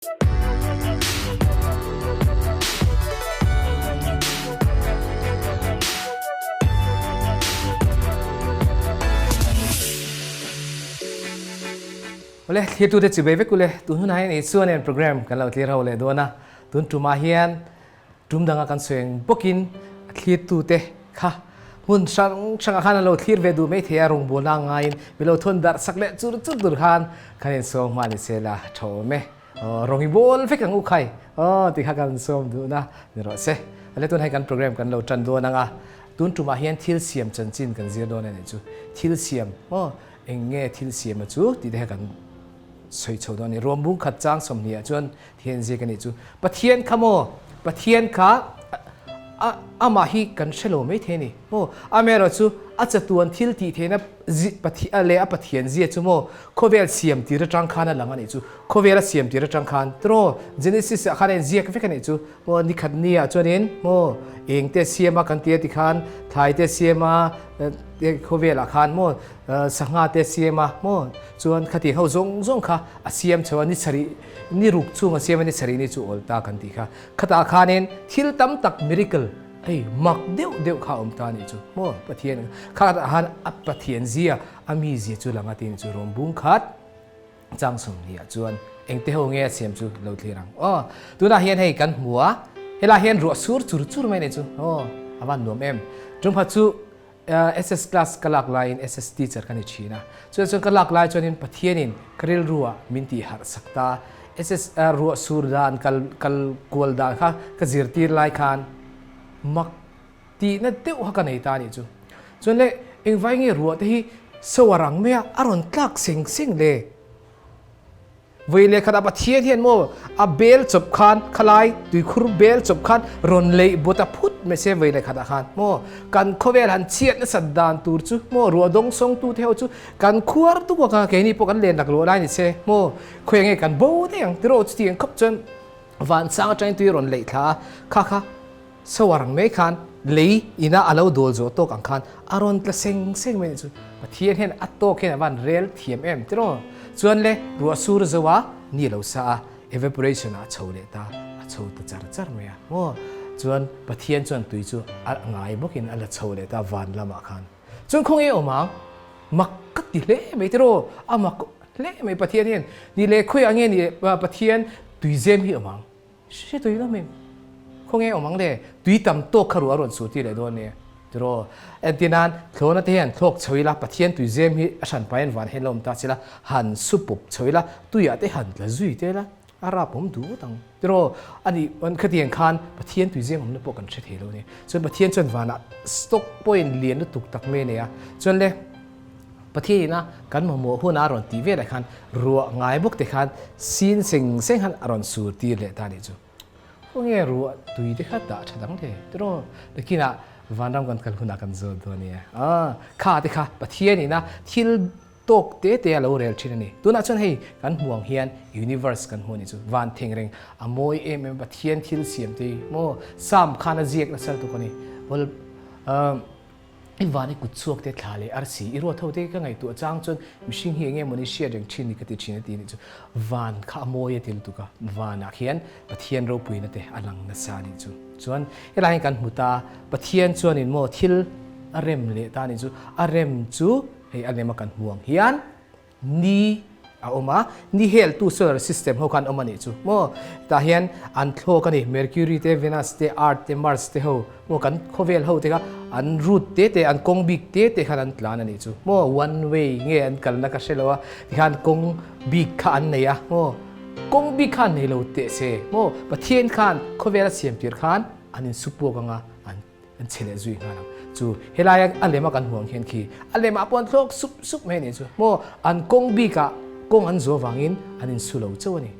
Ole, thlir te chibai vek ule, tun hunah hian Isua nen program kan lo thlir ho leh dawn a, tun tumah hian tum danga kan sawi bawkin a thlirtute kha hmun hrang hrangah khan an lo thlir ve duh mai thei a, rawngbawlna ngaiin mi lo thawn darh sak leh chur chur tur khan kan insawm hma ni se la tha awm e. Aw rawng i bawl vek ang u khai aw ti kha kan sawm duhna ni rawh se. Ale tun hei kan program kan lo tan dawn ang a, tun tumah hian thil siam chanchin kan zir dawn a nih chu. Thil siam maw eng nge thil siam a chu tih te kha kan sawi chho dawn a ni. Ruambung khat chang 20 ah chuan thian ziak a nih chu. Pathian kha maw Pathian kha a amah hi kan hre lo mai thei a ni maw. Amaherawhchu a chatuan thil tih theihna leh a Pathian zia chu maw Khawvel siam tir atang khan a lang a nih chu. Khawvel a siam tir atang khan tiraw Genesis ah khan a inziak vek a nih chu. Maw nikhat ni ah chuanin maw eng te siam a kan ti a ti khan thlai te siam a khawvel ah khan maw sangha te siam a maw chuan khati ho zawng zawng kha a siam chho a ni sarih ni ruk chhung a siam a ni sarih ni chu awl ta kan tih kha. Khatah khanin thil tam tak miracle hei mak deuh deuh kha a awm ta a nih chu maw Pathian kha khan a Pathian zia A mizia chu lang a tin chu rawm bung khat chang 20 ah chuan engte ho nge a siam chu lo thlir ang aw. Tunah hian hei kan hmu a, helai hian ruah sur chur chur mai nei chu aw a van nuam em. Tumkhat chu SS class ka lak laiin SS teacher ka ni thin a, chuan chuan ka lak lai chuanin Pathianin ka rilruah min tih harh sak ta. SS ruah sur dan kal kal kual dan kha ka zirtir lai khan mak Tihna deuh kha ka nei ta a nih chu. Chuan le, engvai nge ruah te hi soar ang mai a, a rawn tlak seng seng le? Vawi leh khatah Pathian hian maw a bel chawp khan, khalai tuikhur bel chawp khan rawn leih bawt a phut mai se vawi leh khatah khan maw kan khawvel han chhiat nasat dan tur chu maw ruah dawng sawngtu te ho chu kan khuar tuk ang a, keini pawh kan len lak luah lai ni se maw khawi nge kan bo daih ang tiraw chutiang khawp chuan vansang atangin tui a rawn leih thla a, kha kha Soar ang mai khan lei ina a lo dawl zawh tawk ang khan a rawn tla seng seng mai nih chu. Pathian hian a tawk hian a van rel thiam em tiraw? Chuan le ruah sur zo a ni lo sa a, evaporation ah a chho leh ta, a chho ta char char mai a maw? Chuan Pathian chuan tui chu a ngai bawkin a la chho leh ta van lamah khan. Chuan khawnge awm ang? Mak ka ti hle mai tiraw? A mak hle mai Pathian hian ni leh khawiah nge ni Pathian tuizem hi awm ang? Hre tui lo mai. Khawnge awm ang le? Tui tam tawk kha ruah a rawn suh tir leh dawn nia. Tiraw? Entir nan, thlawna te hian thlawk chho ila, Pathian tui zem hi a hran pahin van hian lo awm ta che la, han su pawp chho ila, tuiah te han tla zui te la, a rap awm duh ngawt ang. Tiraw? Ani, khatiang khan Pathian tui zem awmna pawh kan hre thei lo nia. Chuan Pathian chuan vanah stock pawhin lian lutuk tak mai a nei a. Chuan le. Pathian ina kan mamawh huna a rawn tih velah khan ruah ngai bawk te khan sin seng seng khan a rawn sur tir leh ta nih chu. Khawnge ruah tui te kha dah tha dang le tiraw? Nakinah vanram kan kal hunah kan zawt dawn nia. Aw, kha te kha Pathian ina thil tawk te te a lo rel thin a ni. Tunah chuan hei kan hmu ang hian universe kan hmu a nih chu. Van theng reng a mawi em em Pathian thil siam te hi maw Psalm khan a ziak nasa lutuk a ni. Well, I van i kut chhuak te thla leh arsi i ruat ho te ka ngaihtuah chang chuan mihring hi enge mawni hriat reng thin ni ka ti thin a ti nih chu van kha a mawi a ti lutuk a vanah khian Pathian ropuina te a lang nasa a nih chu chuan helai hian kan hmu ta Pathian chuanin maw thil a rem leh ta a nih chu a rem chu hei a lema kan hmu ang hian Ni a awm a, ni hel tu solar system ho khan awm a nih chu maw. Tah hian an thlawk a ni, Mercury te, Venus te, Earth te, Mars te ho maw kan khawvel ho te kha an route te te, an kawng bik te te khan an tlan a nih chu maw. One way nge an kalna ka hre lo a, tikhan kawng bik kha an nei a maw. Kawng bik kha an nei lo teh se maw. Pathian khan khawvel a siam tir khan an insupuak ang a, an. An chhe leh zui nghal ang chu. Helai a lem a kan hmuh ang hian khi a lem ah pawh an thlawk sup sup mai a nih chu. Maw an kawng bik ah kawng an zuah vangin an in su lo chauh a ni.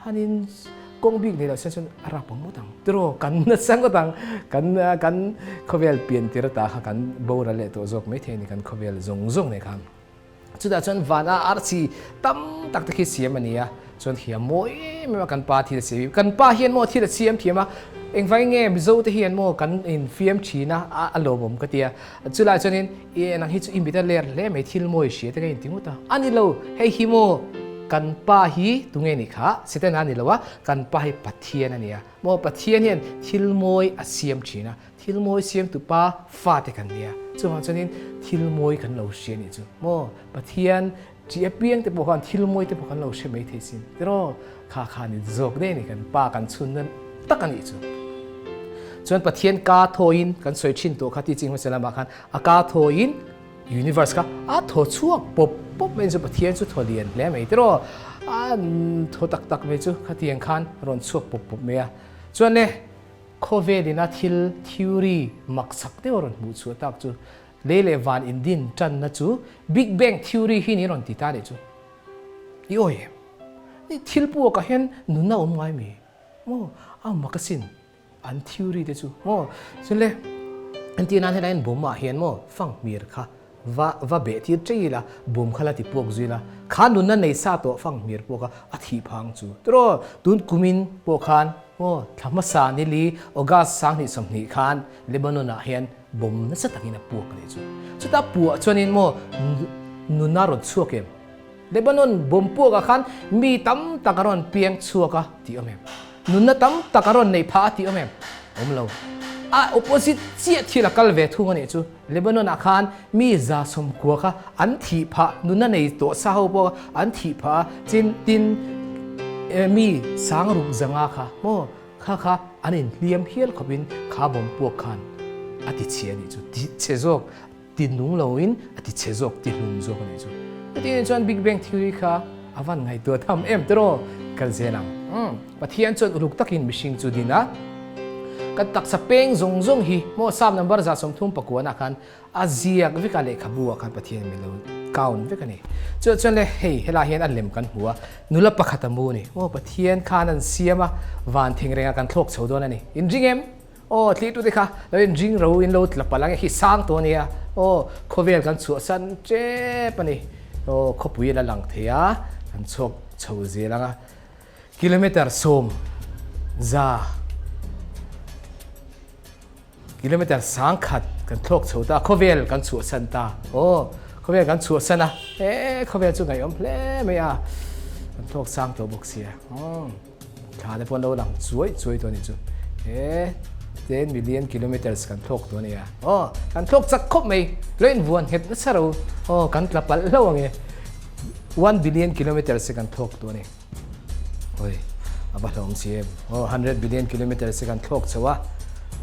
Han in kawng bik nei lo se chuan a rap ang ngawt ang. Tiraw kan nasa ngawt ang. Kan kan khawvel pian tir ata kha kan boral leh tawh zawk maithei a ni kan khawvel zawng zawng nei khan. Chutah chuan vana arsi tam tak te khi siam a ni a, chuan thiam mawi em em a kan pa thil a siam hi. Kan pa hian maw thil a siam thiam a, engvangin nge Mizo te hian maw kan infiam thin a, a lawmawm ka ti a. Chulai chuanin i nang hi chu i mit a ler hle mai thil mawi hria te ka inti ngut a, a ni lo, hei hi maw Kan Pa hi tunge ni kha? Setana a ni lo a, kan Pa hi Pathian a ni a. Maw Pathian hian thil mawi a siam thin a, thil mawi siamtu Pa fate kan ni a. Chuvang chuanin thil mawi kan lo hria nih chu. Maw Pathian tih apiang te pawh khan thil mawi te pawh kan lo hre mai thei sin. Tiraw kha kha ni zawk daih a ni kan Pa kan chhunna tak a nih chu. Chuan Pathian ka thawiin kan sawi thin tawh kha teaching hmasa lamah khan a ka thawiin Universe kha a thaw chhuak pawp pawp mai chu Pathian chu thaw lian hle mai tiraw a thaw tak tak mai chu khatiang khan rawn chhuak pawp pawp mai a. Chuan le khawvelin a thil theory mak chak deuh a rawn hmuh chhuah tak chu lei leh van indin tanna chu Big Bang theory hi ni rawn ti ta nih chu. I awi em? Ni thil puakah hian nunna awm ngai mi? Maw a mak asin. An theory te chu maw chuan le entir nan helai an bawm ah hian maw fang hmir kha va va beh tir chei ila bawm kha la ti puak zui la kha nunna nei sa tawh fang hmir pawh kha a thih phang chu tiraw tun kumin pawh khan maw thla hmasa nili August 2020 khan Lebanon ah hian bawm nasa takin a puak a nih chu chuta puah chuanin maw nunna rawn chhuak em Lebanon bawm puak ah khan mi tam tak a rawn piang chhuak a tih awm em? Nunna tam tak a rawn neih phah a tih awm em? Awm lo. A opposite chiah thil a kal ve thung a nih chu. Lebanon ah khan mi 190 kha an thih phah, nunna nei tawh sa ho pawh an thih phah a, chin tin mi 600 kha maw kha kha an inhliam hial khawpin kha bawm puak khan a ti chhe a nih chu. Ti chhe zawk, ti nung loin a ti chhe zawk, ti hlum zawk a nih chu. Chutiangin chuan Big Bang Theory kha a van ngaihtuah tham em tiraw kal zel ang. Pathian chuan uluk takin mihring chu din a, kan taksa peng zawng zawng hi maw Psalm number 139 ah khan a ziak vek a, lehkhabu ah khan Pathian min lo count vek a ni. Chuah chuan le hei helai hian a lem kan hmu a, nula pakhat a mu a ni. Maw Pathian khan an siam a, van thengrengah kan thlawk chho dawn a ni. In ring em? Aw thlitu te kha lo in ring ro in lo tla palh ang e khi sang tawh a nia aw khawvel kan chhuahsan tep a ni aw khawpui a la lang thei a kan chhuak chho zel ang a kilometer sawm za kilometer 1000 kan thlawk chho ta khawvel kan chhuahsan ta aw khawvel kan chhuahsan a e khawvel chu ngaihawm hle mai a kan thlawk sang tawh bawk sia umm. Thla te pawh an lo lang chuai chuai tawh a nih chu. He 10 million kilometers kan thlawk tawh a nia. Aw, kan thlawk chak khawp mai. Lo invuan nghet nasa ro. Aw, kan tla palh hlauh ang e. 1 billion kilometers te kan thlawk tawh a ni. Oi, a va hlawm si em. Aw, 100 billion kilometers te kan thlawk chho a.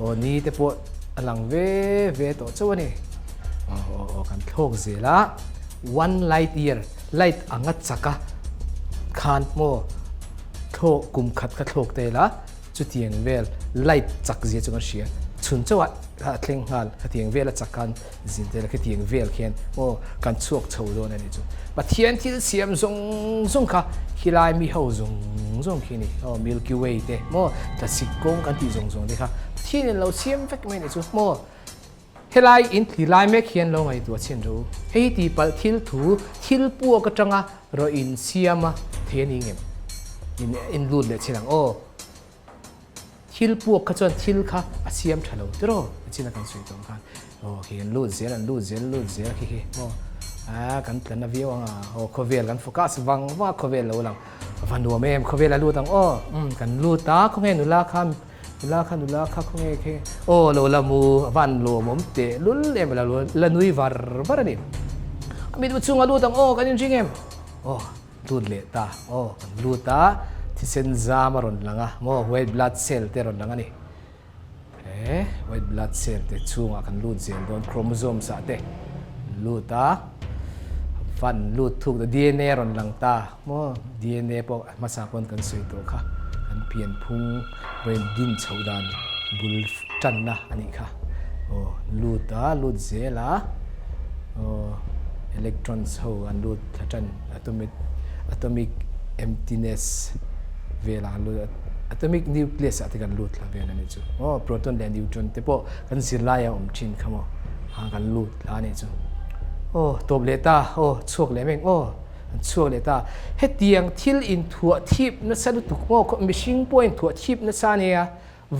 Aw, ni te pawh a lang ve ve tawh chauh a ni. Aw, aw, aw, kan thlawk zel a. One light year, light anga chak a khan maw thlawk kum khat kha thlawk ta ila chutiang vel light chak zia chu kan hria chhun chauh ah a thleng nghal khatiang vel a chak khan zin ta ila khatiang vel khian maw kan chhuak chho dawn a nih chu Pathian thil siam zawng zawng kha khilai mi ho zawng zawng khi a ni aw Milky Way te maw tlasik kawng kan tih zawng zawng te kha Pathian in lo siam vek mai a nih chu maw. Helai in thli lai mek hian lo ngaihtuah chhin ru. Hei ti palh thil thu thil puak atanga rawh in siam a thei a ni ngem? In in lut leh chhin ang aw. Thil puak kha chuan thil kha a siam tha lo tiraw? Nichin a kan sawi tawh ang khan aw khi an lut zel an lut zel lut zel khi khi maw a kan tla na viau ang a aw khawvel kan focus vang vang a khawvel lo lang a va nuam em khawvel a lut ang aw umm kan lut a khawnge nula kha Nula kha nula kha khawnge khe aw lo la mu a van lawmawm teh lul em a lo la nui var var a ni. A mitmu chhung a lut ang aw kan inring em? Aw lut leh ta aw kan lut a thisen zam a rawn lang a maw white blood cell te a rawn lang a ni. He white blood cell te chhungah kan lut zel dawn chromosomes ah te lut a van lut thuk ta DNA a rawn lang ta. Maw DNA pawh a hmasa pawn kan sawi tawh kha, kan pianphung rawn din chhoh dan bul tanna a nih kha. Aw lut a, lut zel a, aw electrons ho an lut thla tan atomic atomic emptiness velah an lut a, atomic nucleus ah te kan lut thla vel a nih chu. Aw proton leh neutron te pawh kan zirlai a awm thin kha maw, ha kan lut thla a nih chu. Aw tawp leh ta, aw chhuak leh mek aw. An chhuak leh ta. Hetiang thil inthuah thip nasa lutuk maw khaw mihring pawh inthuah thip nasa a nia,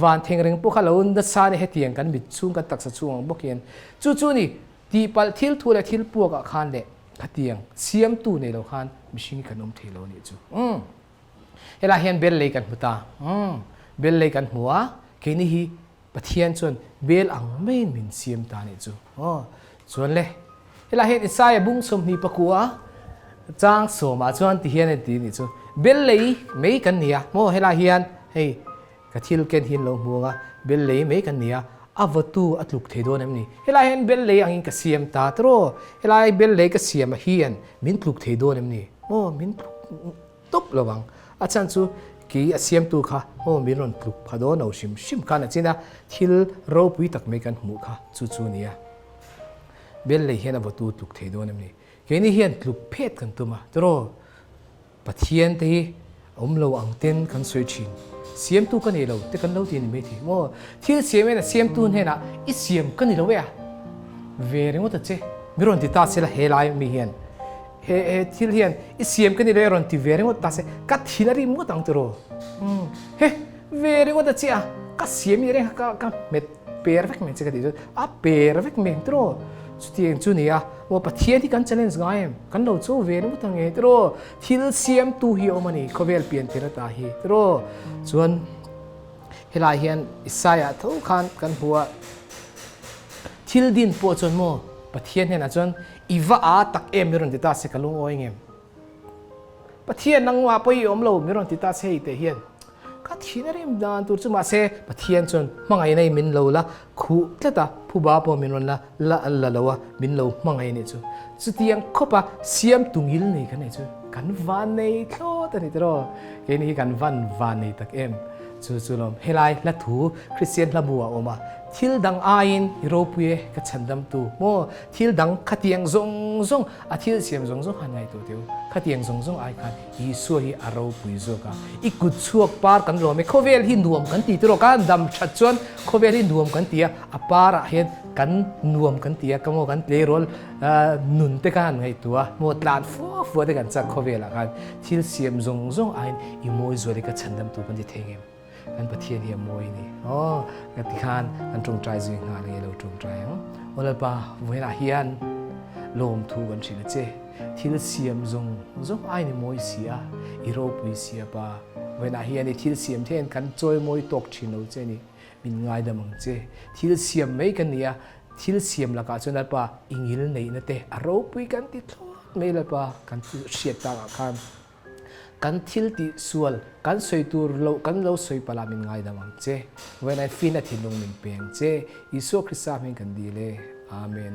van thengreng pawh kha lo nasa a nia hetiang kan mit chhung kan taksa chhung ang bawk hian. Chu chu ni tihpalh thil thu leh thil puakah khan leh khatiang siamtu nei lo khan mihring hi kan awm thei lo a nih chu. Umm. Helai hian bel lei kan hmu ta. Umm. Bel lei kan hmu a, keini hi Pathian chuan bel ang maiin min siam ta a nih chu. Aw. Chuan le, helai hian Isaiah bung 24 chang sawmah chuan ti hian a ti a nih chu. Bel lei mai kan ni a, maw helai hian hei Ka thil ken hi an lo hmu ang a, bel lei mai kan ni a, a vawtu a tluk thei dawn em ni? Helai hian bel lei angin ka siam ta tawh, helai bel lei ka siam a hian min tluk thei dawn em ni? Maw min tluk tawp lo ang, a chhan chu kei a siamtu kha maw min rawn tluk pha dawn lo hrim hrim khan a chin a, thil ropui tak mai kan hmuh kha chu chu a ni a. Bel lei hian a vawtu tluk thei dawn em ni? Keini hian tluk phet kan tum a tawh. Pathian te hi awm lo ang ten kan sawi thin. Siamtu ka nei lo te kan lo ti a ni maithei maw? Thil siam hian a siamtu hnenah i siam ka ni lo e a ve ringawt a che. Mi rawn ti ta se la helai mi hian he he thil hian i siam ka ni lo e a rawn ti ve ringawt ta se ka thin a rim ngawt ang tiraw? Umm he ve ringawt a che a ka siam i reng kha ka hmet per vek mai che ka tih chuan a per vek mai ang tiraw? Chutiang chu nia maw Pathian hi kan challenge ngai em? Kan lo cho ve ringawt ang e tiraw? Thil siamtu hi a awm a ni, khawvel pian tir ata hi tiraw? Chuan helai hian Isaiah tho khan kan hmu a, thil din pawh chuan maw Pathian hnenah chuan i va a tak em mi rawn ti ta se ka lungawi ngem? Pathian nangmah pawh i awm lo mi rawn ti ta se hei teh hian ka thin a rim dan tur chu mahse Pathian chuan hmangaihna i min lo la khuh tlat a, phuba pawh min rawn la la la lo a, min lo hmangaih a nih chu. Chutiang khawpa siam tungil nei kan nei chu kan van nei thlawt a ni tiraw? Keini hi kan van van nei tak em? Chu chu lawm helai hla thu Kristian hla bu ah a awm a, thil dang aiin i ropui e ka chhandamtu maw? Thil dang khatiang zawng zawng, a thil siam zawng zawng han ngaihtuah teh u. Khatiang zawng zawng ai khan Isua hi a ropui zawk a. I kut chhuak par kan lawm e, khawvel hi nuam kan ti tiraw, kan dam that chuan khawvel hi nuam kan ti a, a parah hian kan nuam kan ti a, ka maw kan tleirawl nun te kha han ngaihtuah a, maw tlan fua fua te kan chak khawvelah khan thil siam zawng zawng aiin i mawi zual i ka chhandamtu kan ti thei ngem. Kan Pathian hi a mawi a ni. Aw, ka ti khan kan tawngtai zui nghal nge lo tawngtai ang. Aw Lalpa, vawiinah hian lawmthu kan hrilh a che. Thil siam zawng zawng aiin i mawi si a, i ropui si a Pa. Vawiinah hian i thil siam te hian kan chawi mawi tawk thin lo che a ni. Min ngaidam ang che. Thil siam mai kan ni a, thil siam lakah chuan Lalpa i ngil neihna te a ropui kan ti thlawt mai Lalpa kan hriat takah khan. Kan thil tih sual, kan sawi tur loh kan lo sawi palh ah min ngaidam ang che. Vawiin fin a thinlung min pe ang che. Isua Krista hming kan dil e. Amen.